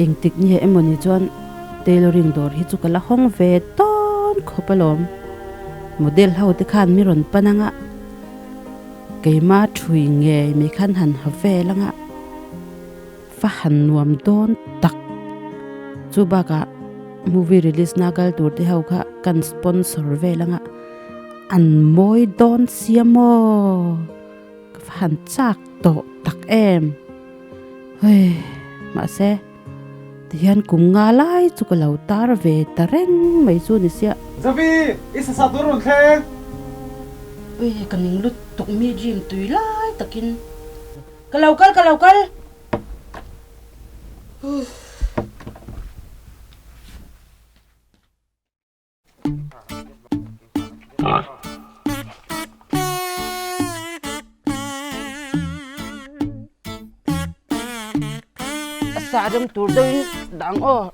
Engtik nge emawni chuan tailoring dawr hi chu ka la hawng ve tawn khawp alawm. Model ho te khan mi rawn pan anga keima thui ngei mai khan han ha vel anga fa han nuam dawn tak. Chu bakah movie release na kal tur te ho kha kan sponsor vel anga an mawi dawn sia maw. Ka va han chak tawh tak em. Hei mahse tihian kum nga lai chu ka lo tar ve ta reng mai chu ni sia. Zavi, i sasa tur rawn thleng. Ui ka ning lutuk mi dream tui lai takin ka lo kal ka lo kal. Sa ram tur deuhin dang aw.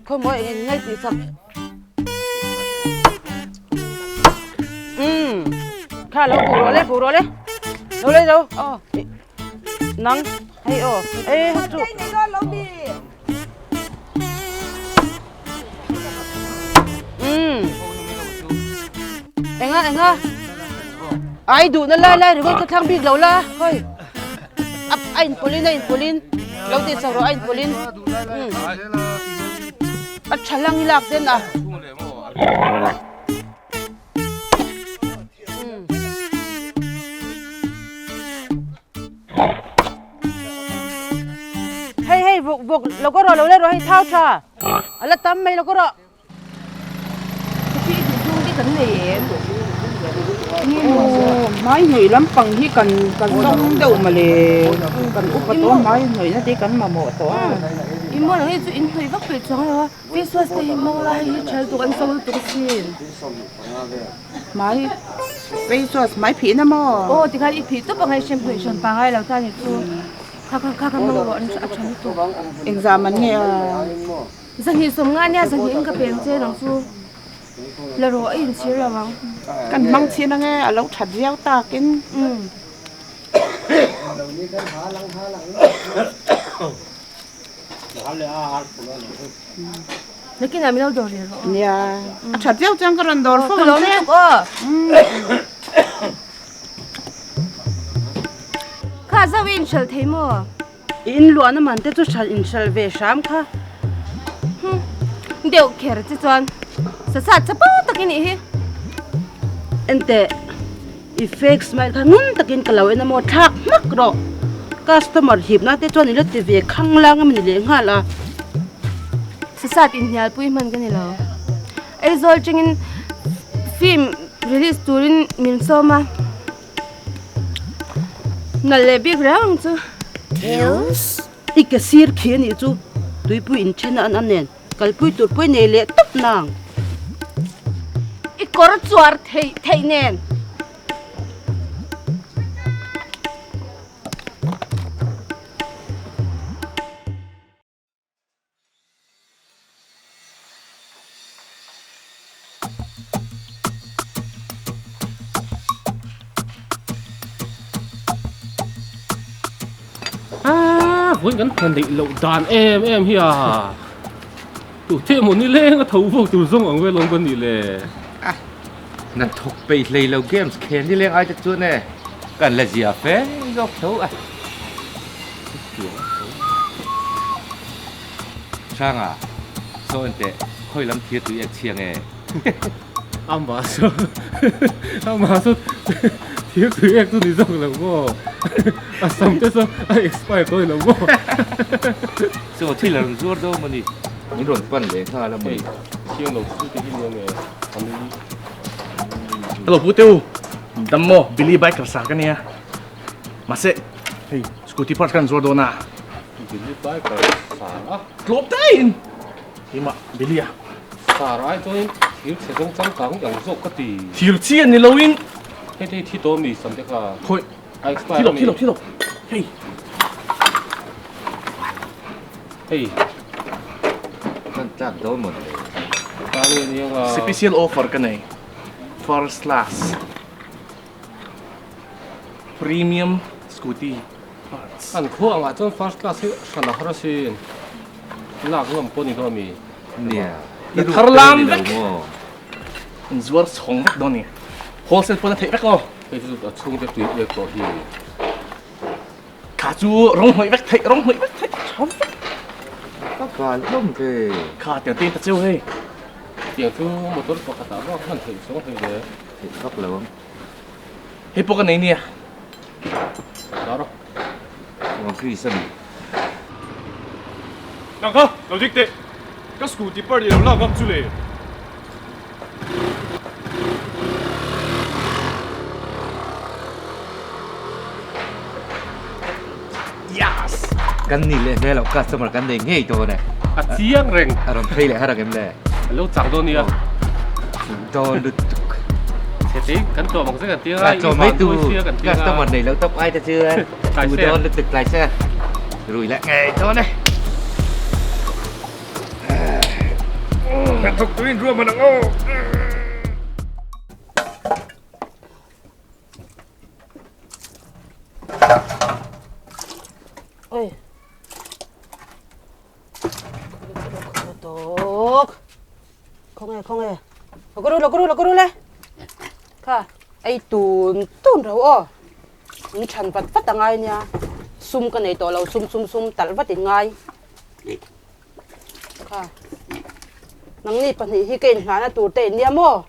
Khawmawi eng eng ngai tih sak. Kha lo buh rawh le buh rawh le. Lo le lo aw. Nang hei aw e chu. Enga enga ai duh na lai lai ringawt ka thlang bik lo la hawi a in pawlin a in pawlin lo tih chho rawh a in pawlin a tha lang i lak den a. Hei hei vawk vawk lo ka rawh lo le rawh hei thau tha a la tam mai lo ka rawh. Coffee duh zawng te kan nei em? Aw hmai hnawih lampang hi kan kan zawng deuh mawle kan upa tawh a hmai hnawihna te kan mamawh tawh a. I maw hei chu in hnawih vak peih chuang lo a face wash te hi hmang la hei hi tha lutuk an so lutuk asin. Hmai face wash hmai phihna maw? Aw tikhan i phih tawp ang hei shampoo in hran pangai lo ta ni chu kha kha kha hmang rawh an tha lutuk. Engzah man nge a? Zahnih sawm nga nia zahnih in ka peng che nang chu la rawh a inchhir lo ang. Kan hmang chhin ange a lo that viau takin. Nakinah min lo dawr leh rawh. Nia a that viau chuan ka rawn dawr fo ang che. Kha zau i inhralh thei maw? I inluahna man te chu hralh inhralh ve hram kha. Hum, deuh kher che chuan sasa chapo tak i nih hi. Enteh, i fake smile kha ngun takin ka lo en a maw thlak hmak rawh. Customer hipna te chuan i la ti ve khanglang a ni lehnghal a. Sasat inhnialpui hman ka ni lo. Aizawl tangin film release turin min sawm a. Nalh leh bik reng ang chu. I ke sir khi a nih chu tuipui inthen a an a nen kalpui tur pawh i nei leh tawp nang. I kawr chuar theih theih nen. Vawiin kan hna neih loh dan em em hi a tu the emaw ni leng a tho vawk tur zawng ang vel awm ka nih le. Hna thawk peih hlei lo games khel ni leng ai te chuan e kan la zia fe zawk tho a. Hranga, Saw en teh, khawi lam thir tui ek chhia nge? Amah saw, amah saw thir tui ek chu ni zawk lo maw? A sam te saw a expire tawh lo maw? Saw thil a rawn zuar dawn maw ni? Min rawn pan leh nghal a maw ni? Hei, thiang lo chu te hi nia nge? A nui. Hello Pu Teu, dam maw? Billy biker sa ka nia. Mahse, hei scooty parts kan zuar dawn a. Billy biker sar a. Tlawp daihin keimah Billy a. Sar ai chuanin thir chhe zawng changkang ang zawk ka ti. Thir chi a ni loin. Hei te hi thi tawh mi sam te kha. Khawi. A expire ami. Thilo thilo thilo. Hei. Hei. Kan tlak dawn maw le. Tani ni anga. Special offer ka nei. First class. Premium scooty parts. An khua angah chuan first class hi hran a har asin. Lak ngam pawh ni dawn ami. Nia. I thar lam vek. In zuar chhawng vek dawn ni. Wholesale pawn a theih vek aw. Hei chu a chhungte tui ek tawh hi. Kha chu rawng hnawih vek theih, rawng hnawih vek theih. Tha vek. Ka val hlawm ve. Kha tiang te in ta cheu hei. Tiang chu motor pakhat ah vak hman theih chuang hei le. Theih vak lo ang. Hei pawh ka nei nia. Dar a. Chuang Chris a ni. Nang kha, lo dik teh. Ka scooty part i lo lak ngam chu le. Yes! Kan ni leh hmel loh customer kan nei ngei dawn e. A chiang reng. A rawn phei leh har ang em le? A lo chak dawn nia. Dawn lutuk. Chhe kan tlawm ang che kan tia a. Tlawm mai tu customer nei lo tawp ai te chuan. Tu dawn lutuk tlai se. Rui leh ngei dawn e. Hnathawk turin ruahman ang aw. Oi. Tok. Khong e khong e. Lo ru lo ru lo ru le. Kha ei tun tun ro aw. In than vat vat angai nia. Sum ka nei tawh lo sum sum sum talh vat in ngai. Kha. Nangni pahnih hi ka inhnahna tur te in nia maw?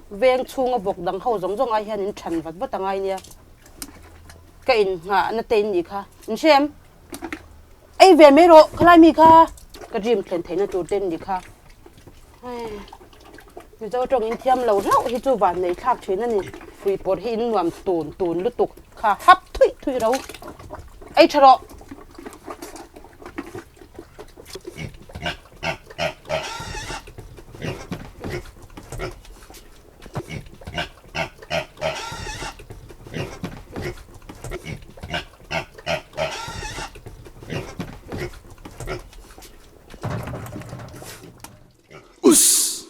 Veng chhunga vawk dang ho zawng zawng ai hian in than vat vat angai nia. Ka inhnahna te in nih kha. In hrem. Ei ve mai rawh khalai mi kha. Ka dream thlen theihna tur te in nih kha. Hei. Mizo tawng in thiam lo hlauh hi chu van nei thlak thin a ni. Fuipawr hi in nuam tun tun lutuk kha hap thuih thuih ro. Ei tha rawh. Uss!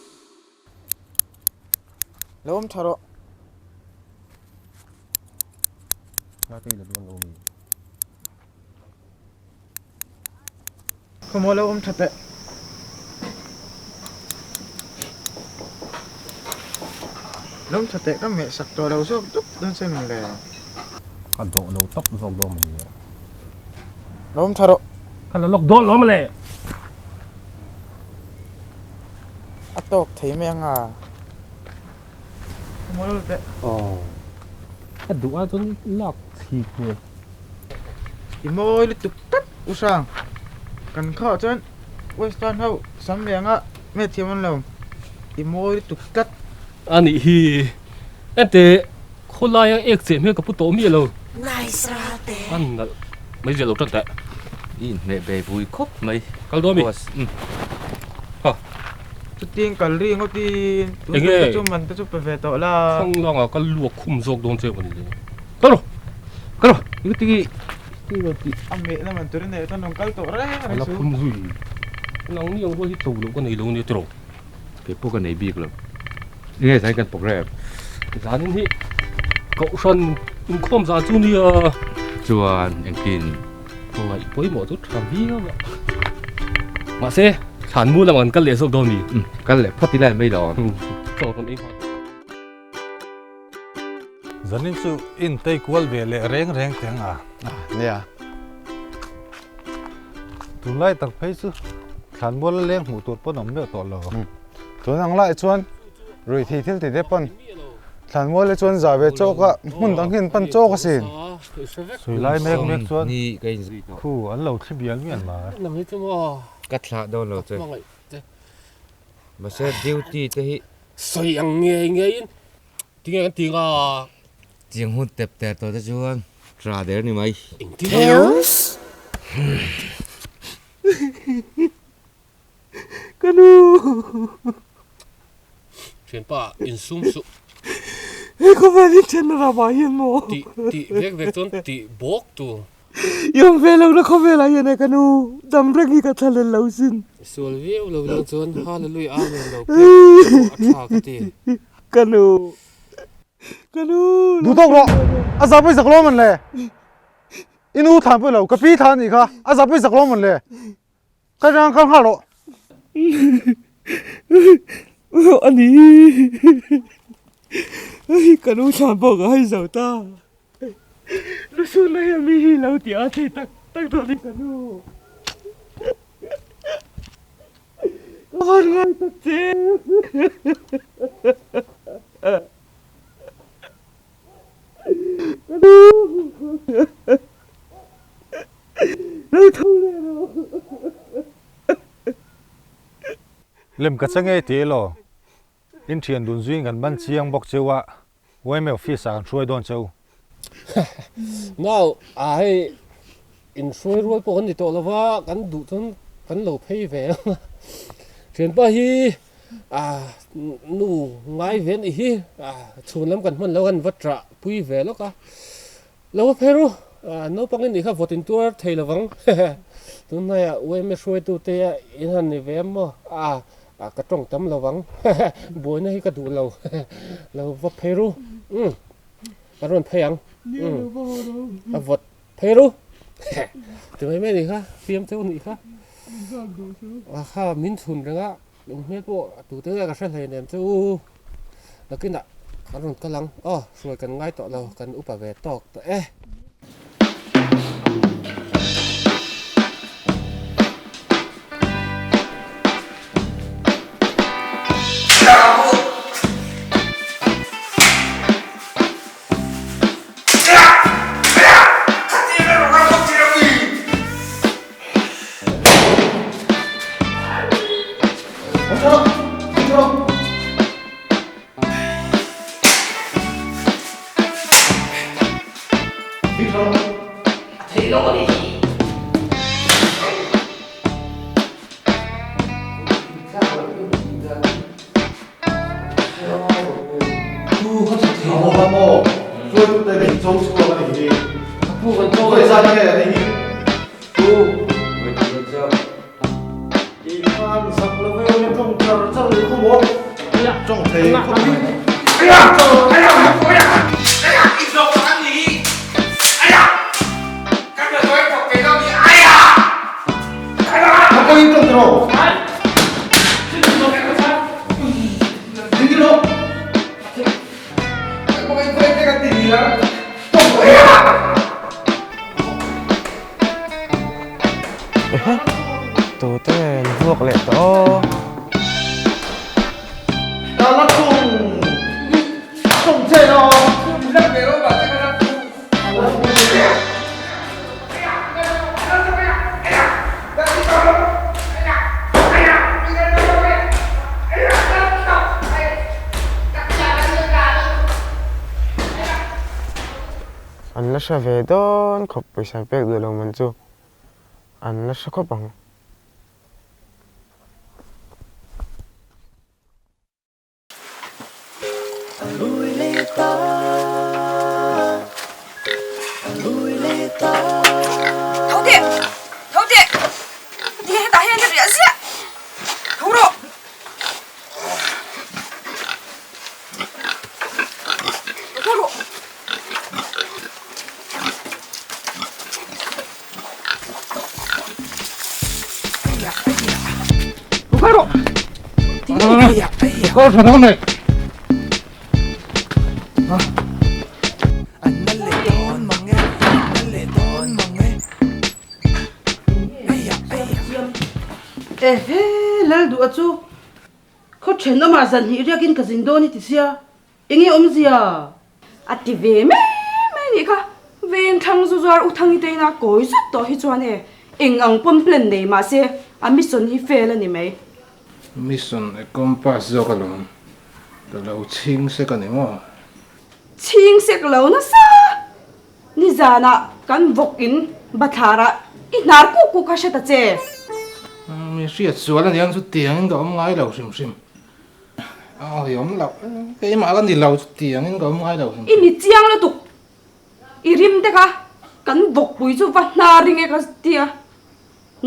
Lo awm tha rawh. Khawmaw lo awm tha teh. Lo awm tha teh ka meh sak tawh lo zawk dup dawn che min le. Ka dawh lo tawp zawk dawn maw ni. Lo awm tha rawh. Ka la lawk dawn lo maw le. A tawk thei mai ang a. Khawmaw lo teh. Aw. Ka duh a chuan lak chhit hmel. I mawi lutuk tlat u Hrang. Kan khawah chuan Western ho sam ve anga hmel thiam an lo. I mawi lutuk tlat. A nih hi. Ente khawlaia ek cheh hmel ka pu tawh miah lo. A nalh mai zia lo tan teh. I inhmeh ve vui khawp mai. Kal dawn mi? Ha. Chutin kal ri ngawtin tun tum te chu man te chu pe ve tawh la. Thlang langa ka luak khum zawk dawn che maw ni le. Kal rawh. Kal rawh. Eng ti nge A meh na man turin eh chuan rawn kal tawh reng reng su. A la phun zui. Nang ni ang rual hi cho loh ka nei lo nia tiraw. Kei pawh ka nei bik lo. Enge zan kan program? Zanin hi Kohhran inkhawm zan chu nia. Chuan engtin? Ngaih pawimawh chu tha viau a. Mahse thlan mu lamah kan kal leh zawk dawn mi? Kal leh phawt ila mai lo. Chaw kan ei nghal. Zanin chu in tei kual ve leh reng reng teh ang a. Nia. Tunlai tak phei chu thlanmual a leng hmuh tur pawn awm meuh tawh lo. Tun ang lai chuan rui thei thil ti te pawn thlanmual hi chuan zah ve chawk a, hmun dang hian pan chawk asin. Sui lai mek mek chuan khu an lo thli bial mial mai. Ka thlah dawn lo che. Mahse duty te hi. Sawi ang ngei ngeiin Tinge kan ti nga? Chiang hun tep ter tawh te chuan tra der ni mai. Engtin? Ka nu! Thianpa insum suh. He khawvel in then a ramah hian maw? Tih tih vek vek chuan tih bawk tur. I awm ve lo na khawvelah hian e ka nu dam reng hi ka thla lel lo sin. Sual viau lo lang chuan Hallelujah Amen lo pek pawh a tha ka ti. Ka nu. Ka nu. Duh tawk rawh. A zah pawh i zak lo man le. I nu thlan pawh i lo ka pi thlan anih kha a zah pawh i zak lo man le. Ka rang kal nghal rawh. Ani ka nu thlan pawh ka hai zo ta. Lusun na hian mi hi lo ti a thei tak tak dawn ni ka nu. Ka van ngai tak che. Ka nu. Lo tho leh rawh. Lem ka che ngei tih elaw? In thian dun zuiin kan ban chiang bawk cheu a, yma office ah kan hruai dawn cheu. Nau, a hei in hruai rual pawh kan ni tawh lova, kan duh chuan kan lo phei ve ang a. Thianpa hi a nu ngai ve a nih hi, chhun lam kan hman lo kan va ṭah pui ve lawk a. Lo va phei ru, naupang in nih kha vawt in tuar thei lo vang. Tunhnaiah yma hruaitute in han ni ve em maw? A, ka tawng tam lo vang. Buaina hi ka duh lo. Lo va phei ru. Umm, ka rawn phei ang. Umm, a vawt phei ru. Ti mai mai a nih kha, fiam cheu a nih kha. A kha min chhun reng a, eng hmel pawh tute nge ka hre hleinem che u. Nakinah kan rawn kal ang. Aw, hruai kan ngai tawh lo, kan upa ve tawk tawh e. An la hre ve dawn khawp pawisa pek duh lo man chu an la hre khawp ang. Tho teh! Tho teh! Ti hetah hian i riah ziah! Tho rawh! Tho rawh! Ehe, lal duh a chu. Khaw thenawmah zan hnih riakin ka zin dawn i ti sia. Enge awmzia? A ti ve mai mai anih kha. Veng thlang zu zuar U Thangi te ina kawi zet tawh hi chuan e eng ang pawn plan nei mahse a mission hi fail a ni mai. Mission e compass zawk alawm. Ka lo chhing sek a ni maw? Chhing sek lo nasa! Nizanah kan vawk in bathlarah i hnar kuk kuk kha hre ta che. Mi hriat sual aniang chu tiangin ka awm ngai lo hrim hrim. A awm loh, keimah ka ni lo chuti angin ka awm ngai lo. I ni chiang lutuk, i rim te kha kan vawkpui chu va hnar ring e ka ti a,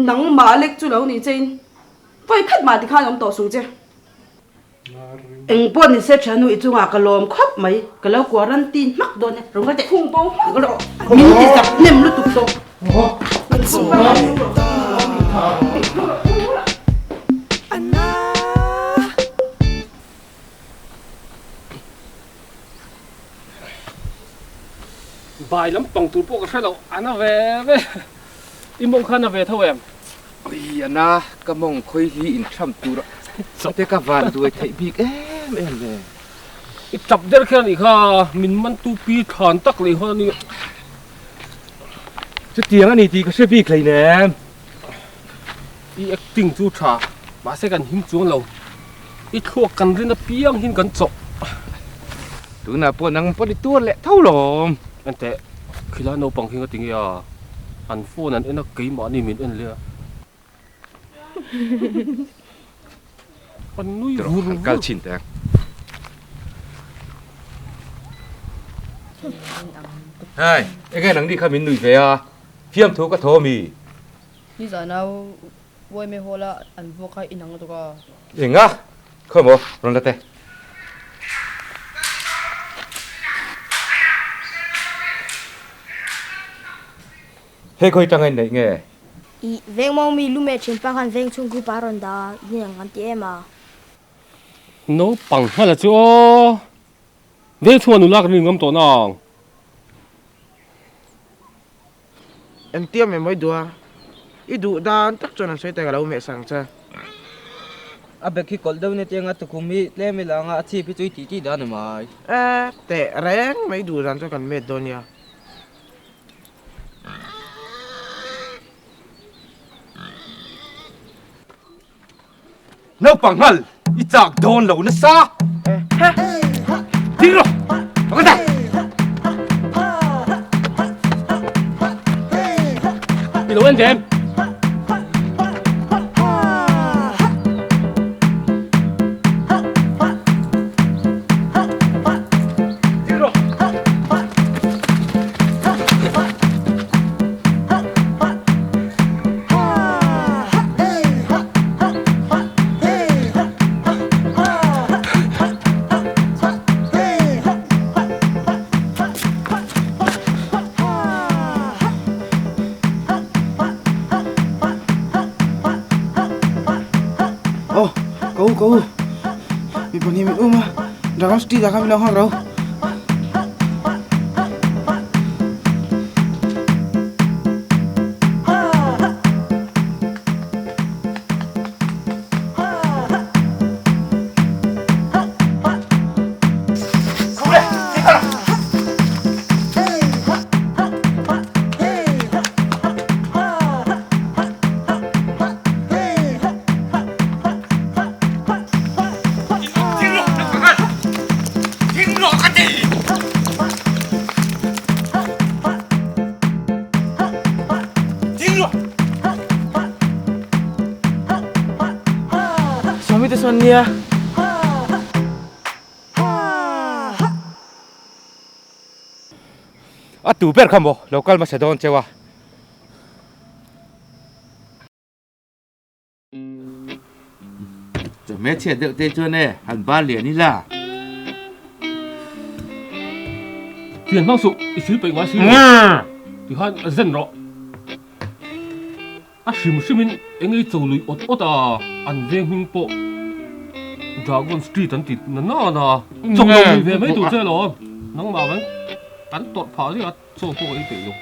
nangmah lek chu lo ni chein vawi khat mah tikhan awm tawh sung che. Eng pawh ni se thiannu i chungah ka lawm khawp mai, ka lo quarantine hmak dawn e, rawn kal teh. Khung bo hmak rawh. Min ti zak hnem lutuk tawh. Bai lampang tur pawh ka hre lo, a na ve ve. I mawng kha a na ve tho em? Ui a na, ka mawng khawi hi inthram tur a te ka van duai theih bik em em ve. I tap der kher anih kha, min man tu pi thlan tak leh hawn a ni. Chutiang a ni tih ka hre bik hleinem. I acting chu tha, mahse kan him chuang lo. I thluak kan rin apiang hin kan chawh. Tunah pawh nang pawh i tuar leh tho lawm. Enteh, khilai naupang hi nga ti nge a? An phone an en a, keimahni min en leh a. An nui vur vur. Kal chhin teh. Hei, enge nangni kha min nui ve a? Fiamthu ka thaw mi? Nizana Uaime hall a an vuak kha inang lutuk a. Enga? Khawi maw? Rawn la teh. Hei khawi tanga in neih nge? Ih, veng mawng mi lu meh thin pa khan veng chhung group ah a rawn dah a, in ang kan ti em a. Naupang hngalh a chu aw, veng chhungah nula kan rin ngam tawh nang. Engtia meh mawi duh a, i duh dan tak chuan an sawi ta ka lo meh sang che. A bag hi kawlh deuh nia tiang a tukhum hi tlem ila anga a chhip hi chu i tih tih dan a mai. E, teh reng mai duh dan chuan kan met dawn nia. Naupang nghal i chak dawn lo nasa. Ding rawh, ka ta. I lo en ve em? Aw, ka u, ka u. Mi pahnih min um a, Dragon Street ah khan min lo nghak ro. Swami te sawn nia. A tu ber kha maw lo kal hmasa dawn cheu a. Chawhmeh chhiat deuh te chuan e han bar lian ila. Pian hmang suh, i sil peih ngai si lo. Tikhan zen rawh. A hrim hrimin eng ei cho lui awt awt a, an veng hming pawh Dragon Street an ti na na na. Chawk lo lui ve mai tur che alawm. Nangmah vang kan tawrh phah zia chaw pawh ka ei peih lo.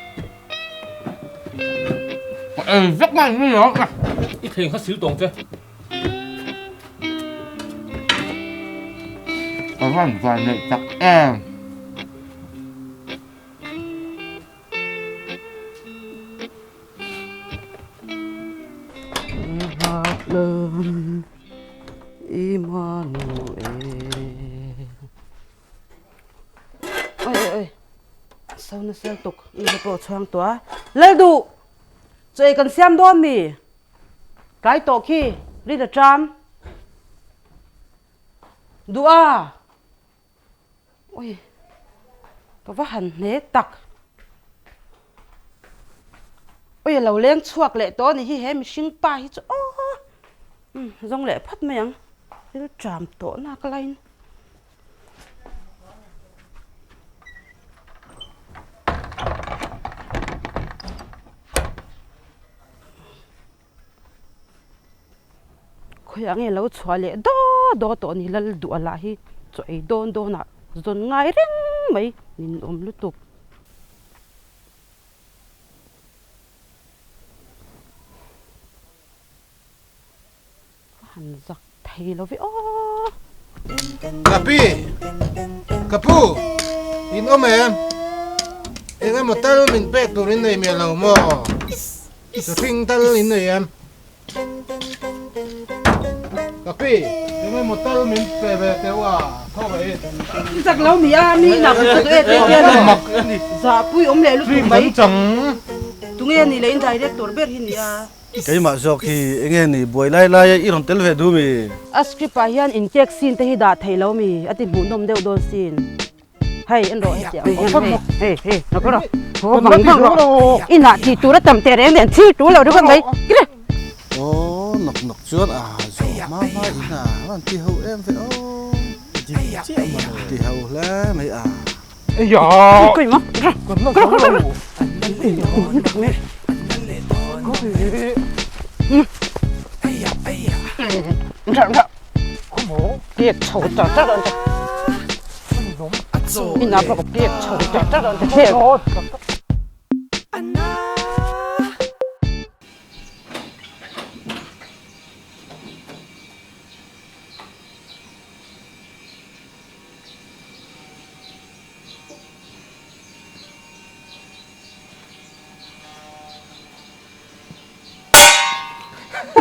Ka ei vek mai ni lo. I thleng kha sil tawng che. Ka van van neih tak em. Oi oi oi so na sel tuk i la pawh chhuang tawh a lal duh chaw ei kan siam dawn mi tlai tawh khi ri la ṭam. Duh a! Ui, ka va han hne tak. Ui, a lo leng chhuak leh tawh a ni hi, he mihring pa hi chu aw! Umm, zawng leh phawt mai ang, thil ṭam tawh nak laiin. Khawiah nge lo chhuah leh daw daw tawh ni lal duh a lah hi chaw ei dawn dawn ah zawn ngai reng mai nin awm lutuk. Ka han zak thei lo ve aw. Ka pi, ka pu, in awm em? Eng emaw tal min pek tur in nei miah lo maw? Sahring tal in nei em? Ka pi, eng emaw tal min pe ve teuh a, thaw ve in. Zak lo mi a, mi nak ka duh e te hian zahpui awm leh lutuk mai. Tunge a nih leh in director ber hi nia. Keimah zawk hi enge ni buai lai lai a i rawn tel ve duh mi? A script ah hian intek scene te hi dah theih lo mi? A ti hmuhnawm deuh dawn sin. Hei en rawh hetiang hian hei hei hei rawh rawh haw vang vang rawh inah tih tur a tam teh reng nen thil tul lo ringawt mai kire. Aw nawk nawk chuan a zawh hma hma in a rawn ti ho em ve aw dik chiah mawle ti ho hle mai a.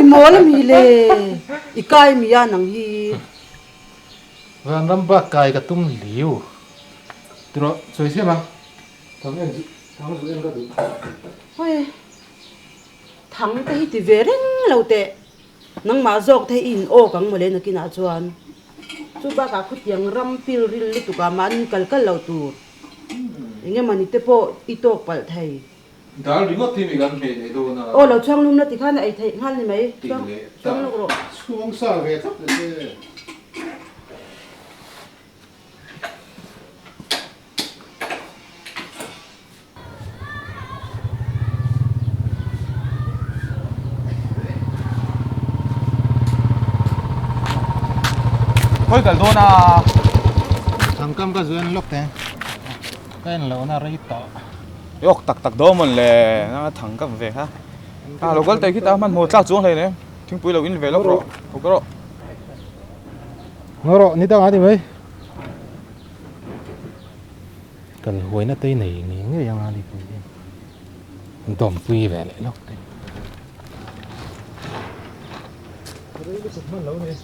I mawl a mi le, i kai mi a nang hi. Vanram bak kai ka tum liu. Tiraw sawi siam ang, thang en zu thang zu en ka duh. Hawi, thang te hi ti ve reng lo teh. Nangmah zawk te i in awk ang mawle nakinah chuan. Chu bakah khutiang ram pil ril lutuk ah mahni kal kal lo tur eng emaw ni te pawh i tawk palh thei. Dal ringawt hi mi kan hmeh leh dawn a. Aw lo chhuang lum la tikhan a ei theih nghal ni mai. Tih leh ta. Chhuang lawk rawh. Chhuang sa ve tlat leh che. Khawi kal dawn a? Thangkam ka zuan lawk teh. Ka en lohna rei tawh. I awk tak tak dawn mawn le? Nanga thangkam ve kha. A lo kal teh khita hmanhmawh tlak chuang hlei nem. Thingpui lo in ve lawk rawh. Awk rawh. Ngaw rawh ni dang a ni mai. Kal huaina te nei ngei ngei anga ni pui hian dawmpui ve leh lawk te. Rei lutuk hman lo ni.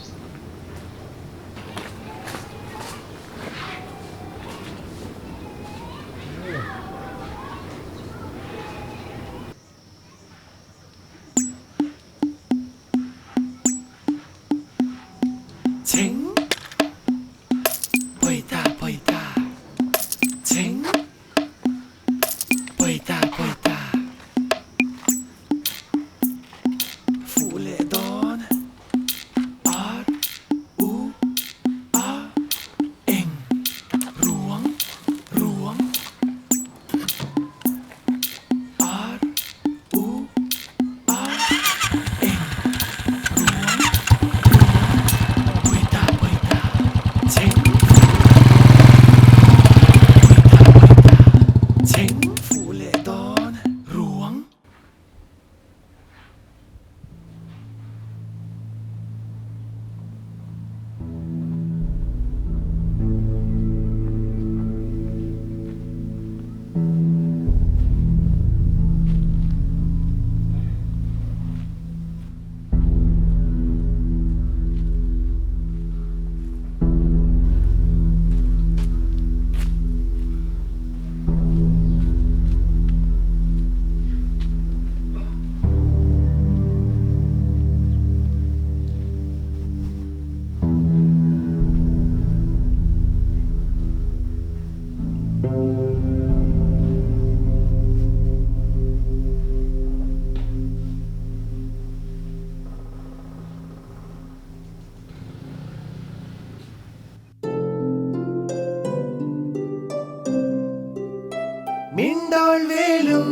Min dal velu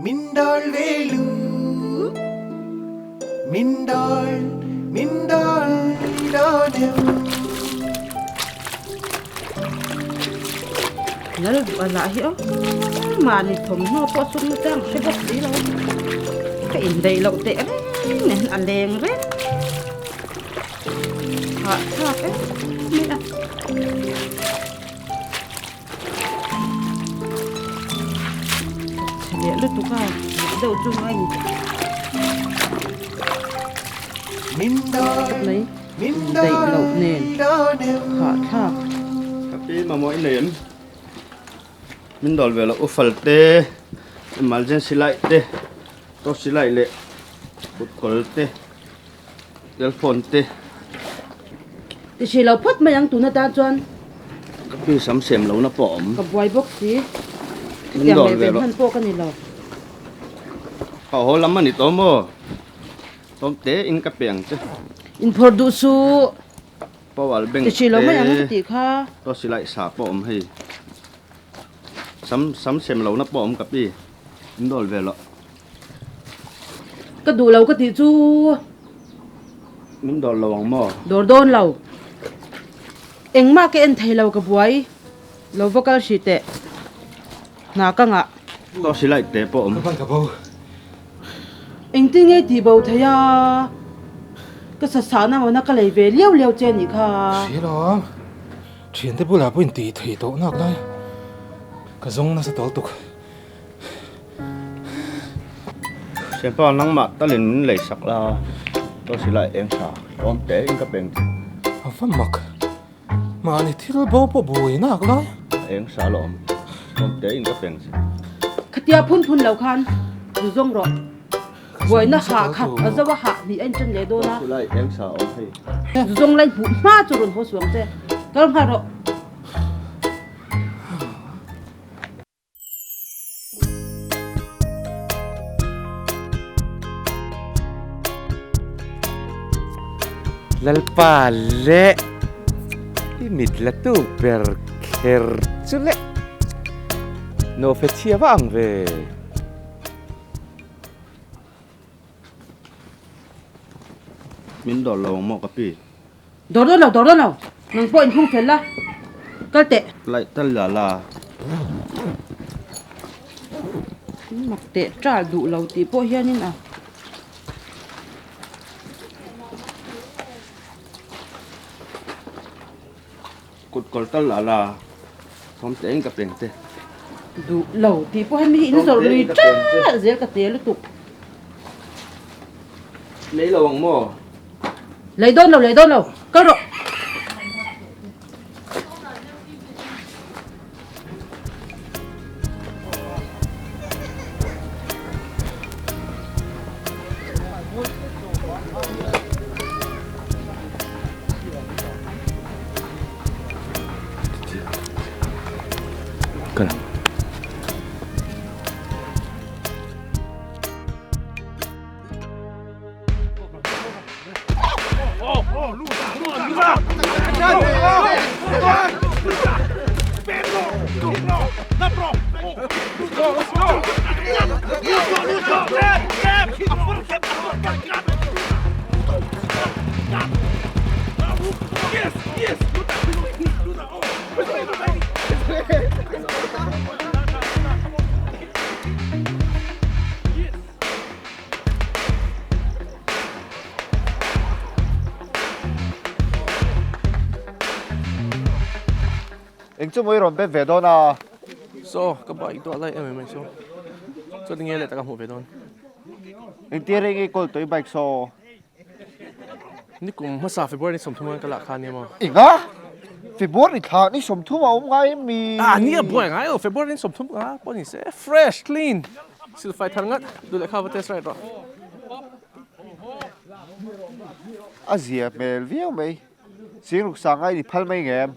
min dal velu min dal min dal dawn em. Lal duh lah hi aw mahni thawmhnaw pawh sum na chang hre bawk si lo ka indaih loh teh reng nen a leng reng hahthlak em mai a. Chhe leh lutuk a duh deuh chu ngai ni. Mai daih loh nen hahthlak. Ka pi mamawh i nei em? Min dawl ve loh ufal te, emergency light te, torch light leh kutkawl te, earphone te. Ti hrih lo phawt mai ang tun atan chuan. Ka pi sam sem lohna pawh a awm. Ka buai bawk si. Chutiang leh ve hman pawh ka ni lo. Ka haw lam a ni tawh maw? Tawm te in ka pe ang che. Inphawrh duh suh. Power bank te. Ti hrih lo mai ang ka tih kha. Torch light sa pawh a awm hei. Sam sam sem lohna pawh a awm ka pi. In dawl ve loh. Ka duh lo ka tih chu. Min dawl lo ang maw? Dawr dawn lo. Engmah ka en thei lo ka buai. Lo va kal hrih teh. Hna ka ngah. Torch light te pawh awm. Ka ban ka bo. Engtin nge tih bo thei a? Ka sasahna mawna ka lei ve liau liau che anih kha. Hria lo. Thiante bulah pawh intih theih tawh nak lai. Ka zawng nasa tawl tuk. Thianpa nangmah talin min lei sak la, torch light eng tha tlawm te in ka peng che. A va mak. Mahni thil bo pawh buai nak lai. A eng sa lo awm. Tlawm te in ka peng che. Khatia phun phun lo khan zu zawng rawh. Buaina hah khat a zo a hah hnih a inṭan leh dawn a. Chu lai eng sa awm hei. Zu zawng lai hmuh hma chu rawn haw suang che. Kal nghal rawh. Lalpa leh i mit la tu ber kher chu le nawhfe chhia va ang ve. Min dawr lo ang maw ka pi? Dawr dawn lo, dawr dawn lo. Nang pawh inhung fel la, kal teh. Laih tal la la. Mak teh ṭal duh lo tih pawh hianin a. Kut kawr tal la la, thawm teh in ka peng che. Duh lo tih pawh hian mi hi in zawrh lui ṭalh zel ka te lutuk. Lei lo ang maw? Lei dawn lo, lei dawn lo, kal rawh. Kal ang. Eng chu maw i rawn bet ve dawn a? Saw, ka bike duah lai em em mai saw. Chuan tinge leh taka hmuh ve dawn? Engtia reng i kawl tawh i bike saw? Nikum hmasa February ni 30 an ka lah kha nia maw? Enga? February thla ni 30 a awm ngai em mi? Ah nia buai ngai lo, February ni 30 nga pawh ni se fresh, clean, silfai thar ngat, duh leh kha va test ride rawh. A zia hmel viau mai, Singruk sanga i ni phal mai nge em?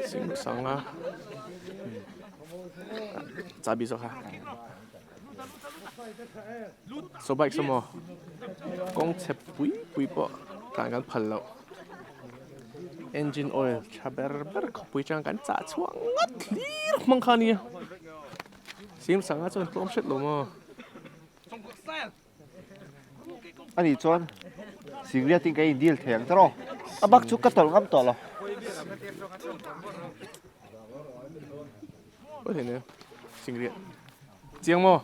Singruk sanga chabi zawk kha. Saw bike saw maw kawng chhe pui pui pawh tlan kan phal loh. Engine oil tha ber ber khawpui atang kan chah chhuah ngat hlir hmang kha a nia. Sim sanga chuan tlawm hret lo maw? Ani chuan Singriat in ka in deal thei ang ta rawh. A bak chu ka tawlh ngam tawh lo. Oi hei nia Singriat. Chiang maw?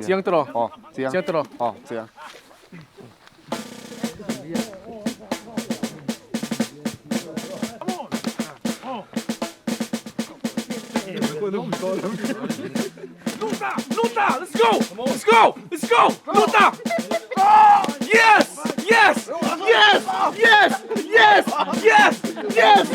Chiang ta rawh. Aw chiang. Chiang ta rawh. Aw chiang. Luta! Luta! Let's go! Let's go! Let's go! Luta! Yes! Yes! Yes! Yes! Yes! Yes! Yes!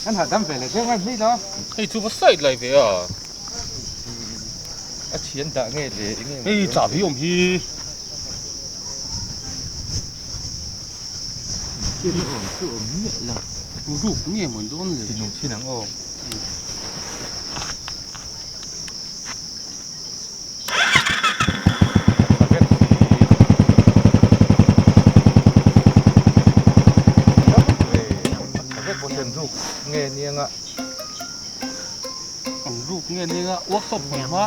An hahdam ve leh deuh a ni lo. Hei chu va side lai ve a. A thian dah nge le eng nge. Hei chahbi awm hi. Thil awm chu awm miah lo. Ruk nge maw dawn le. Tinung chin ang aw. Nge nianga Ang ruk nge nianga workshop hmun hma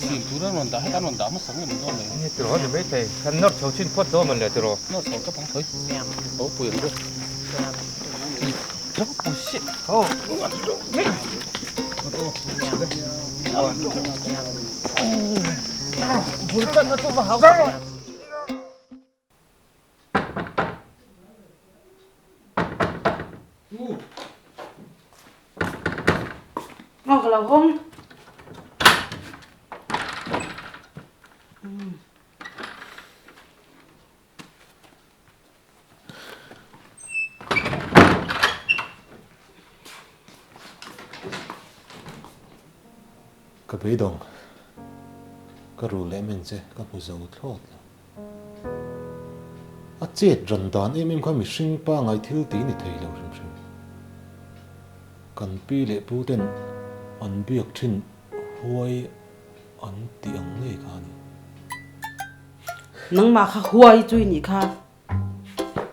sil tur an rawn dah heta an rawn dah hmasa nge maw dawn le. Nge tiraw ni maithei kan nawr chho chin phawt dawn mawn le tiraw. Nawr chho ka pang thawi ho pui ang deuh. Aw ka lo hawng. Ka beidawng, ka rul leh men che ka hmu zo thlawt lo. A chet ran dan em em kha mihring pangai thil tih ni thei lo hrim hrim. Kan pi leh pu ten an biak thin huai an tih ang ngei kha a ni. Nangmah kha huai chu i nih kha.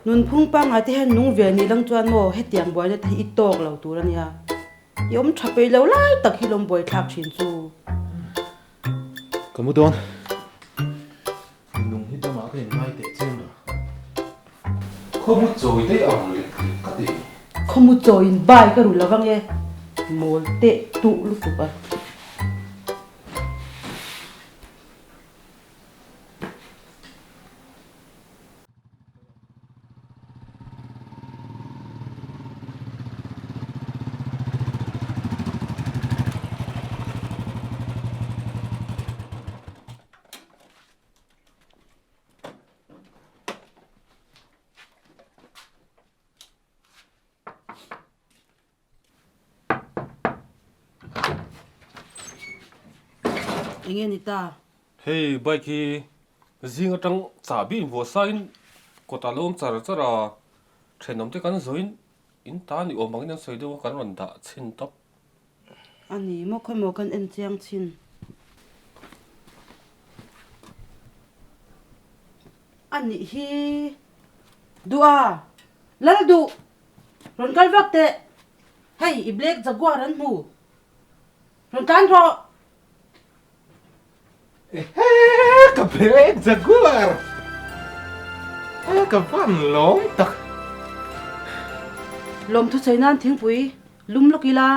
Nunphung pangngai te hian nung ve nih lang chuan maw hetiang buaina te hi i tawk lo tur a nia. I awm tha peih lo lai tak hi lawm buai thlak thin chu. Ka mu dawn. Nung hi damah ka inngai teh chiang lo. Khawmu chawi daih ang lek lek ka ti. Khawmu chawiin bai ka ru lo ange. Mawl teh tuh lutuk a. Enge ni ta? Hei bike hi zing atang chahbi invuah sain kawtah lo awm char char a, thenawm te kan zawhin in ta ni awm angin an sawi deuh a kan rawn dah chhin tawp. A ni maw khawi maw kan en chiang chhin. A nih hi duh a, lal duh rawn kal vak teh, hei i black jaguar an hmu, rawn tlan rawh. Ehe ka black jaguar ka van lawm tak. Lawmthu sawi nan thingpui lum lawk ila.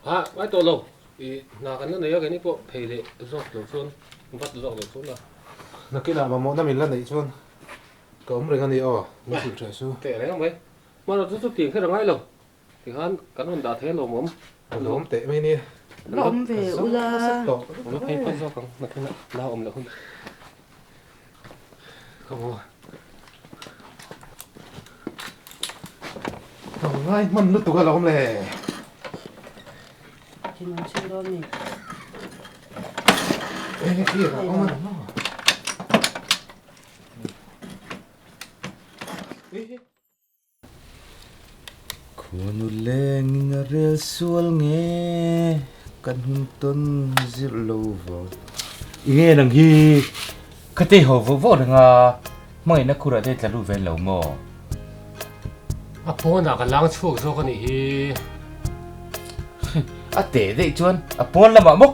Ha ngai tawh lo i hna kan la nei a keini pawh phei leh zawk lo chuan vat zawk lo chuan a. Nakinah mamawhna min la neih chuan ka awm reng a ni aw min hrilh ṭheh su. Teh reng mai hmanraw chu chutiang kher a ngai lo. Tikhan kan rawn dah thei alawm awm. A lawm teh mai nia. La awm ve ula. Awm phei phawt zawk ang nakinah la awm leh hun. Ka maw. Ka ngai hman lutuk alawm le. Thinlung chhin dawn mi. Eng khi a awm a ni maw. Khuanu lengin a rel sual nge Kan hun tawn zir lo vang. I nge nang hi ka tei ho vawh vawh reng a, hmangaihna khurah te tla lut ve lo maw? A pawnah ka lang chhuak zawk a nih hi. A teh daih chuan a pawn lamah mawk.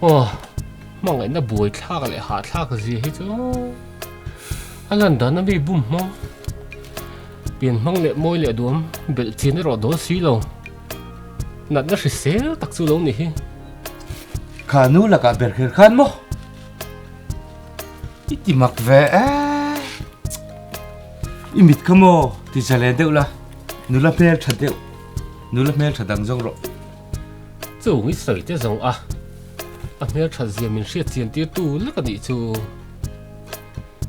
Aw, hmangaihna buai thlak leh hah thlak zia hi chu a lan dan a mi bum hmang. Pian hmang leh mawi leh duam belh chin erawh dawl si lo. Natna hrisel tak chu lo ni hi. Kha nu lakah ber kher khan maw? I ti mak ve e. I mit kha maw ti zalen deuh la, nula hmel tha deuh, nula hmel tha dang zawng rawh. Chung i sawi te zawng a, a hmel that zia min hriat chian tir tu lek a nih chu.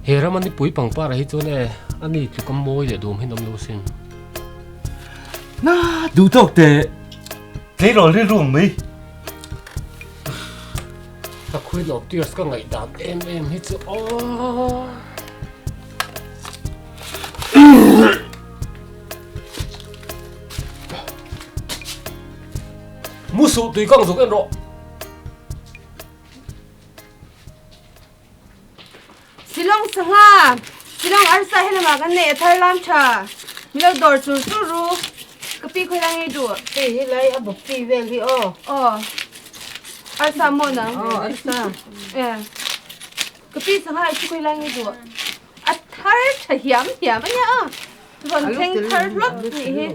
He rama nipui pangpar ah hi chuan e, a ni tluk a mawi leh duam hi an awm lo sin. Na duh tawk teh tleirawl rilru ang mai. Ka Queen of Tears ka ngaihdan em em hi chu aw. Musuh tui kang zuk en rawh. Silawng sangha, Silawng arsa he lamah kan nei a thar lam tha. Mi lo dawr chur chur ru. Ka pi khawi lai ngei duh. Hei hi lai a bawk chi vel hi aw. Aw. Arsa maw nang? Aw arsa. E. Ka pi sangha hi chu khawi lai ngei duh. A thar tha hiam hiam a nia a. Rawn thleng thar hlawt nih hi.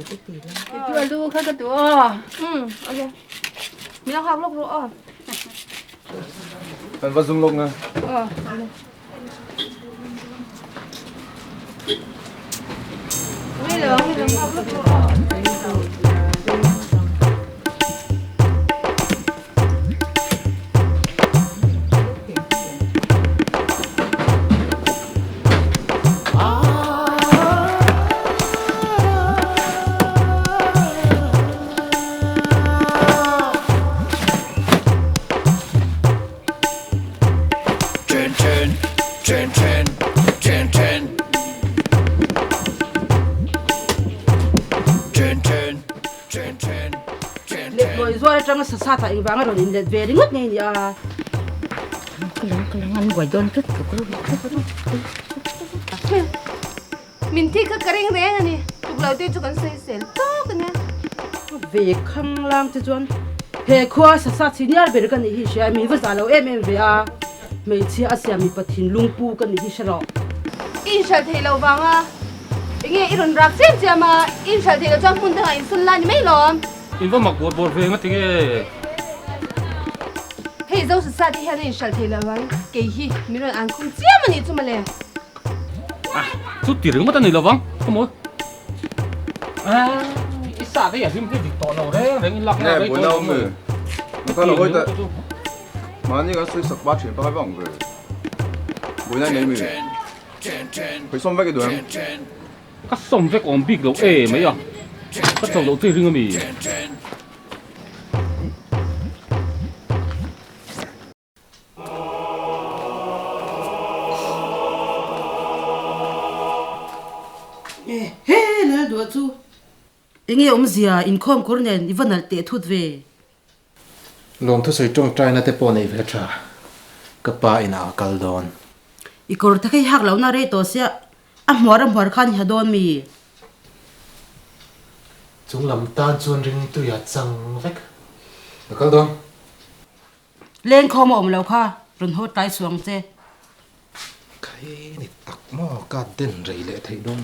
Chu alu kha ka duh aw. Um, okay. Mi lo hak lawk ru aw. Kan va zum lawk nga. Aw. Mi lo hak lawk ru aw. Lehpawih zuar atanga sasat ah engvang a rawn inlet ve ringawt nge nia. Min thi kha ka ring reng a ni. Tuk lo te chu kan sawi sel tawk a nia. Ve khang lang che chuan he khua sasat senior ber ka nih hi hria min va zah lo em em ve a. Hmeichhia a siam mipa thinlung pu ka nih hi hre rawh. I inhralh theih loh vang a enge i rawn rak chiam chiam a, i inhralh theih loh chuan hmun dangah insun la ni mai lawm. In va mak bawr bawr ve nga tinge? Hei zo sasa te hian a inhralh theih loh vang kei hi min rawn an khum chiam a nih chu mawle. Ah, chu ti ringawt a ni lovang, khawmawi. Ah, i sa te hi a hlim hi dik tawh lo reng reng in lak na rei tawh lo maw? Mahni kan sawi sak pa thian pakhat vang ve. Buaina nei mi. Khawi sawm vek i duh em? Ka sawm vek awm bik lo e mai a, ka cho loh chu i ring a mi? He lal duah chu enge awmzia inkhawm kawr nen i va nalh teh thut ve. Lawm thusawi tawngtaina te pawh nei ve tha, ka pa inah a kal dawn. I kawr te kha i hak lohna rei tawh sia, a hmuar a hmuar khan i ha dawn mi? Chung lam tan chuan ringtuia chang vek ka kal dawn. Lengkhawm a awm lo kha, rawn haw tlai suang che. Khai ni tak maw, ka den rei leh theih dawn.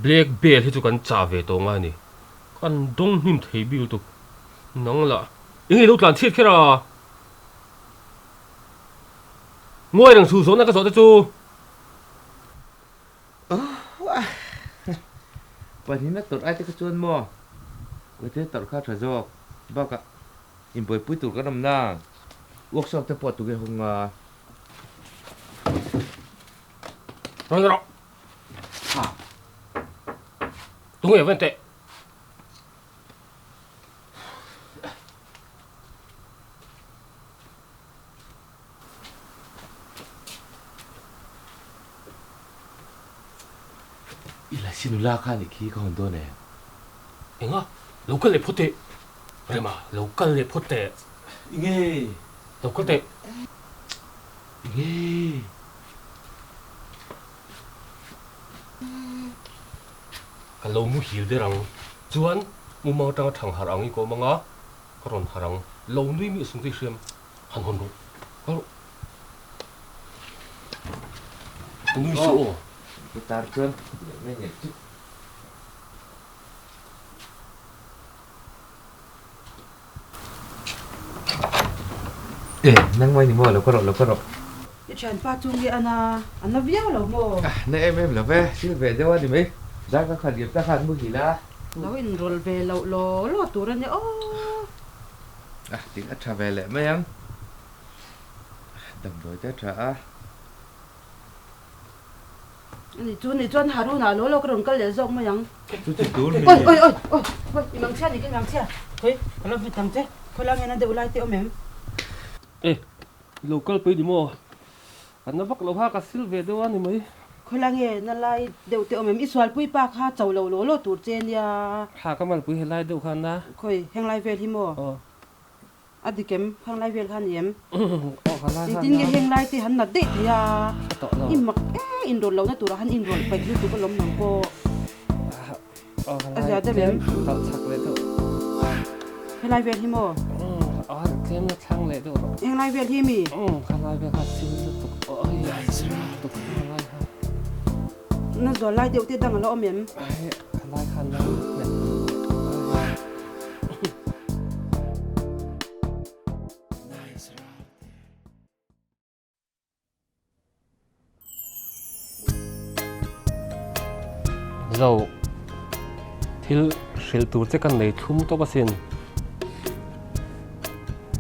Black belt hi chu kan chah ve tawh ngai a ni. Kan dawng hnim thei bik lutuk. Nang lah eng nge lo tlan chhiat kher a? Ngawi reng chhuh zawhna ka zawh te chu. Pahnihna tawrh ai te kha chuan maw? Uite tawrh kha a tha zawk. Bakah Inbuaipui tur kan awm na, workshop te pawh tuge hung a. Rawn rawh. Ha. Tunge ven teh. I la si nula kha nih khi ka hawn dawn em? Enga? Lo kal leh phawt teh. Rema, lo kal leh phawt teh. Enge? Lo kal teh. Enge? Ka lo muhil der ang. Chuan, mumang atanga thang harh ang i kawm anga, ka rawn harh ang. Lo nui mi sung te i hriam. Han hawn rawh. Kal rawh. Nui suh aw. I tar chuan leh mai ngei chu. E, nang mai ni maw? Lo ka rawh, lo ka rawh. I thianpa chu nge a na, a na viau lo maw? Na em em lo ve, thil ve deuh a ni mai. Zar ka khat liam ta khan muhil a. Lo inrawlh ve loh law law tur a ni aw. A ting a tha ve leh mai ang. Damdawi te a tha a. Ani chu ni chuan Haruna lo lo ka rawn kal leh zawk mai ang. Chu chu tur mi. Oi oi oi oi oi i mang chhia ni ka i mang chhia. Khawi ka lo vit ang che. Khawi lai nge na deuh lai te awm em? E i lo kal pui ni maw? Ka na vak lo kha ka sil ve deuh a ni mai. Khawi lai nge na lai deuh te awm em? I sualpui pa kha cho lo law law tur che nia. Ha ka malpui he lai deuh kha na. Khawi heng lai vel hi maw? Aw. A dik em? Heng lai vel kha a ni em? Engtin nge heng lai te han nat daih thei a? I mak e, inrawlh lohna turah han inrawlh paih lutuk alawm nang pawh. A zia deuh em? Helai vel hi maw? Heng lai vel hi mi? Na zual lai deuh te dang a la awm em? Zo, thil hrilh tur che kan nei thlum tawp asin.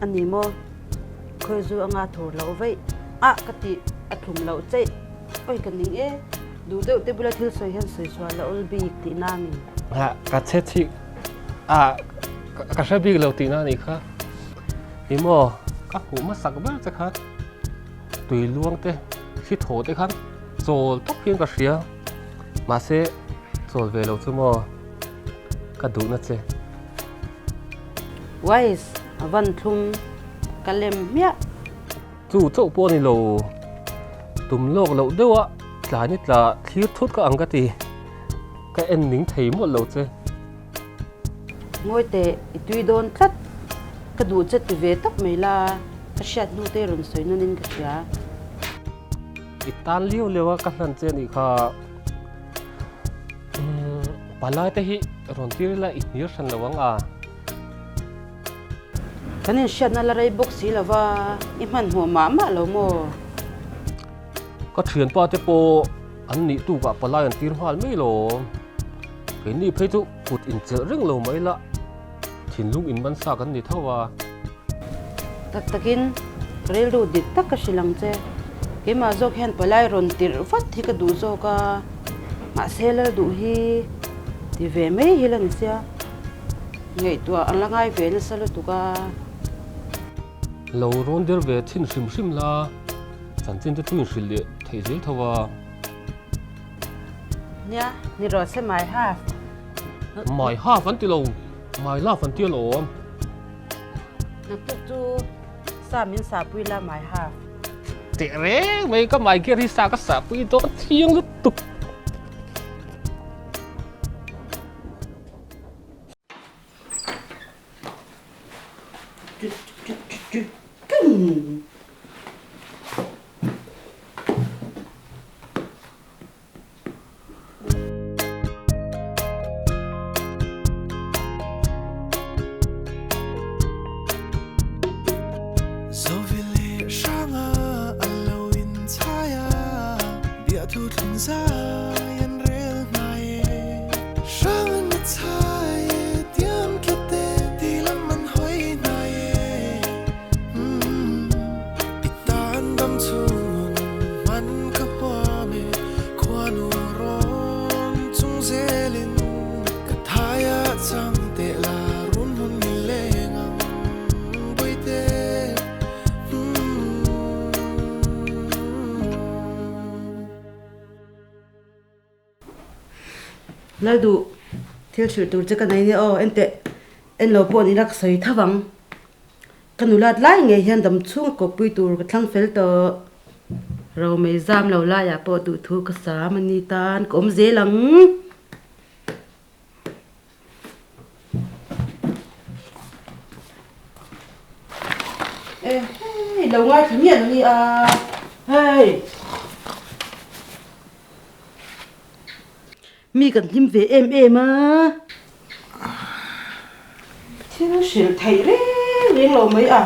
A ni maw? Khawi zu anga thur loh vaih a ka tih a thlum loh cheih. Oi ka ning e, duh deuh te bula thil sawi hian sawi sual a awl bik tihna a ni. Ha, ka che chih a, ka hre bik lo tihna a nih kha. Ni maw, ka hmuh hmasak ber che khan tui luang te, thli thaw te khan chawl tawp hian ka hria. Mahse, chawl ve lo chu maw ka duhna che. Wise, a van thlum ka lem hmiah. Chu chauh pawh a ni lo, tum lawk loh deuha tlai ni tla thlir thut ka ang ka ti, ka en ning thei mawlh lo che. Ngawi teh, i tui dawn tlat, ka duh che ti ve tawp mai la, ka hriat hnu te rawn sawi nawn in ka hria. I tan liau liau a ka hlan che anih kha, umm palai te hi rawn tir ila i hnial hran lo ang a. Kan inhriatna la rei bawk si lova, i hmanhmawh mah mah lo maw? Ka thianpa te pawh an nih tukah palai an tir nghal mai lo. Keini phei chu kut inchelh reng lo mai la, thinlung inman sa kan ni tho a. Tak takin ka rilru dik tak ka hrilh ang che. Keimah zawk hian palai rawn tirh vat hi ka duh zawk a, mahse lal duh hi ti ve mai hi la ni sia. Ngaihtuah an la ngai ve nasa lutuk a. Lo rawn der ve thin hrim hrim la, chanchin te chu inhrilh leh theih zel tho a. Nia, ni rawh se my half. My half an ti lo, my love an ti alawm. Naktuk chu sa min sahpui la my half. Teh reng mai ka my gear hi sa ka sahpui dawn thiang lutuk. Lalduh, thil hrilh tur che ka nei nia aw, enteh, en lo pawh ni la ka sawi tho ang. Ka nulat lai ngei hian dam chhung a kawppui tur ka thlang fel tawh. Romei zam lo laiah pawh duhthu ka sam a ni tan ka awm zel ang. Hei lo ngaithla miah lo nia hei. Mi kan hlim ve em em a. Thil hrilh theih reng reng lo mai a.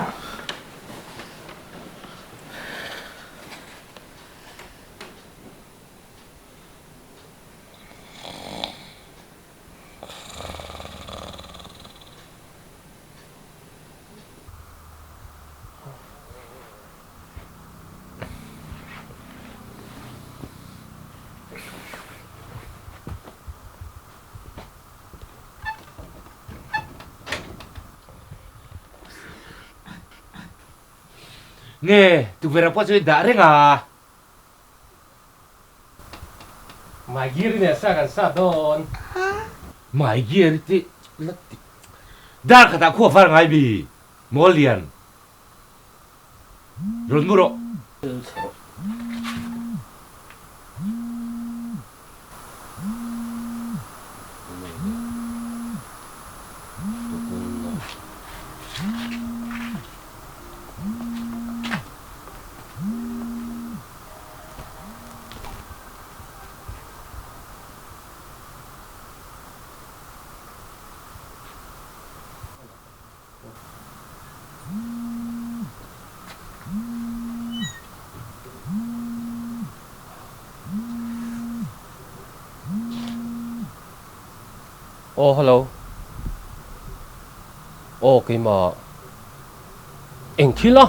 Nge, tukverh ah pawh chuan i dah reng a. Mai gear i nen sa kan sa dawn. Mai gear i ti la ti. Dar khatah khua var ngai mi mawl lian. Rawn mu rawh. Aw hello. Aw keimah eng thil a?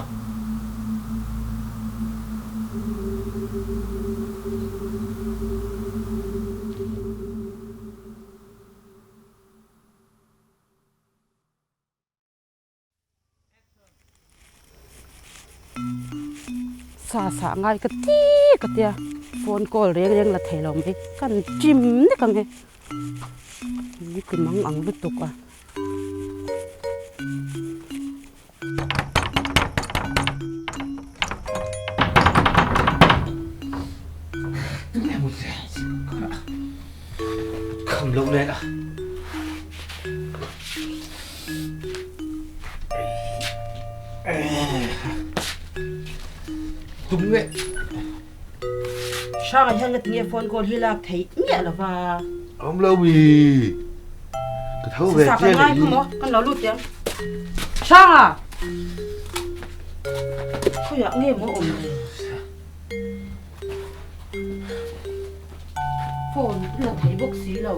Sa sah ngai ka ti ka tia phone call reng reng la thei lo mai kan chim nek ang e ni ti mang ang lutuk a. Kham lo nen a. Tum nge. Hranga hian ka tinge phone call hi lak theih miah lo va. Awm lo mi. Ka tho ve chiah leh hi. Kan lo lut teh ang. Hranga! Khawiah nge maw awm le? Phone la thei bawk si lo.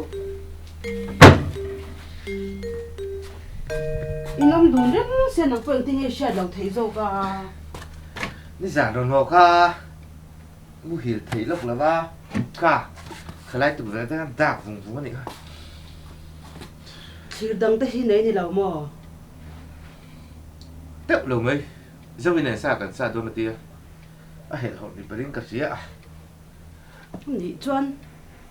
I nawm dun reng se nang pawh engtin nge hriat lo theih zawk a? Nizan rawn haw kha muhil theih lawk lo va, ka khalai tukverh te khan dak vung vung a nih kha. Thlir dang te hi nei ni lo maw? Teuh lo mai, Zoin en sa kan sa dawn a tia, a helhhawlh ni berin ka hria a. Nih chuan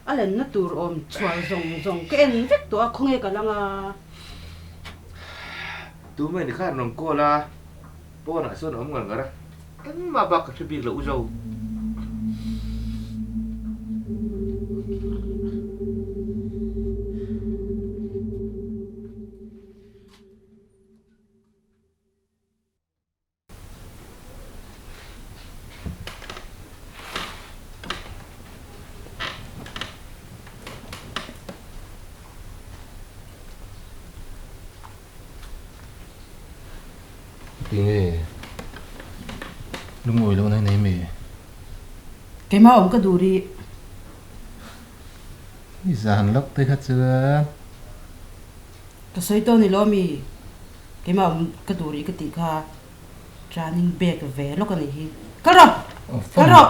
a lenna tur awm chhual zawng zawng ka en vek tawh a, khawnge ka lang a? Tu mai ni khan rawn call a, pawnah chuan a awm ngar ngar a, engmah bak ka hre bik lo u zo. Tinge lungawi lohna i nei mi? Keimah awm ka duh rih. I zan lawk te kha chuan. Ka sawi tawh ni lo mi? Keimah awm ka duh rih ka tih kha running bag ve lawk a nih hi. Kal rawh! Kal rawh!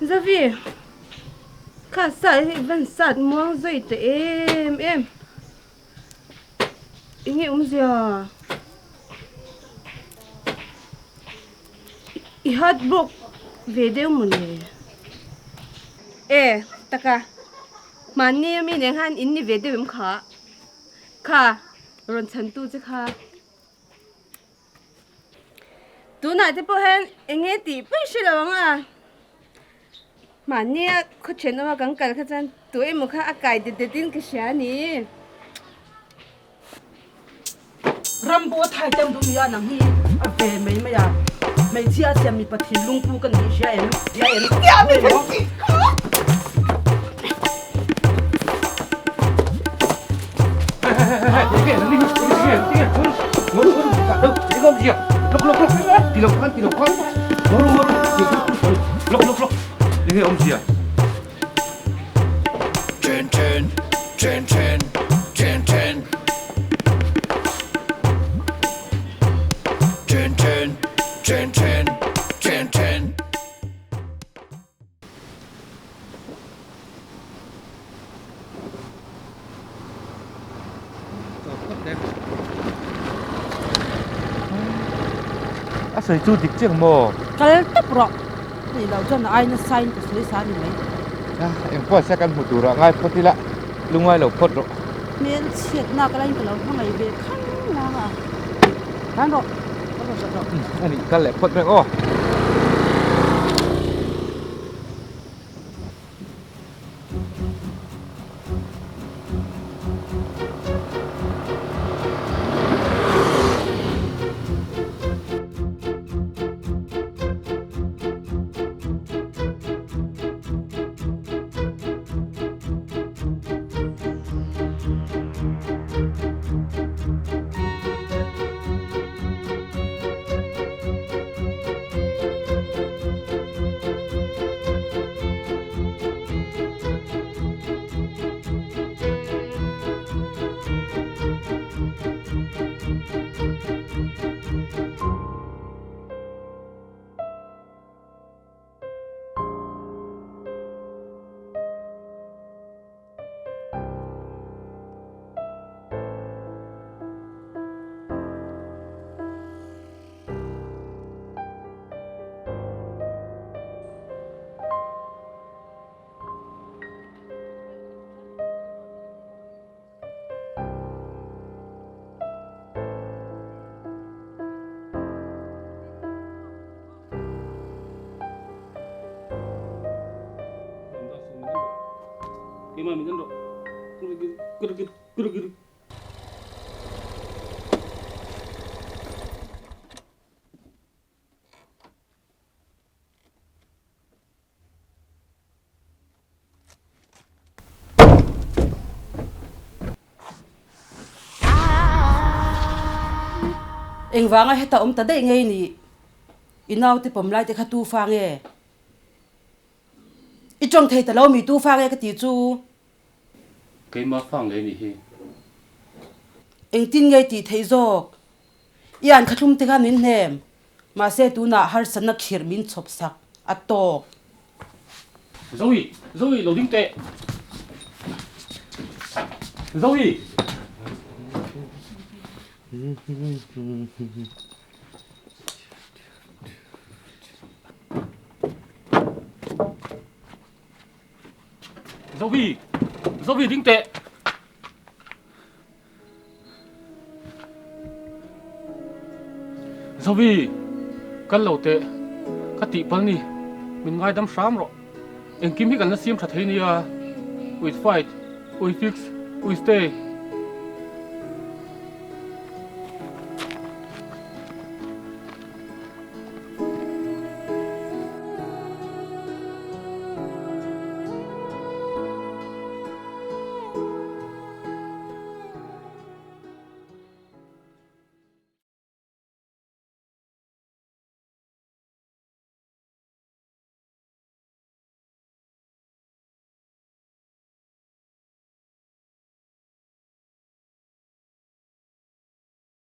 Zavi, kha sat hi van sat muang zui ta em em. Enge awmzia? I hat bawk ve deuh maw le? E, taka, mahni ami nen khan in ni ve deuh em kha? Kha, rawn chhantu che kha. Tunah te pawh hian eng nge tih paih hre lo ang a, mahnia khaw thenawma kan kal kha chuan tu emaw kha a kai det det in ka hria a ni. Rambo thai tam duh nia nang hi a ve mai mai a, hmeichhia a siam mipa thinlung pu ka nih hria em? Hria em? A sawi chu dik chiang maw? Kal tawp rawh. Ni lo chuan a aina sign ka sawi sa a ni mai. A, engpawh se kan hmu turah ngai phawt ila, lungngai lo phawt rawh. Hmel chhiatna ka lain ka lo hmangaih ve khang lang a. Tan rawh, kal rawh rawh. A nih kal leh phawt reng aw. Engvanga heta awm ta daih ngei ni? I naute pawm lai te kha tu fa nge? I tawng thei ta lo mi tu fa nge ka tih chu? Keimah fa ngei nih hi. Engtin ngei tih theih zawk? I an kha thlum te khan min hnem. Mahse tunah harsatna khirh min chhawp sak a tawk. Zoe! Zoe! Lo ding teh! Zoe! Zoe! Zoe ding teh! Zovi, kal lo teh, ka tih pal ni, min ngaidam hram rawh. Engkim hi kan la siam tha thei nia, we fight, we fix, we stay.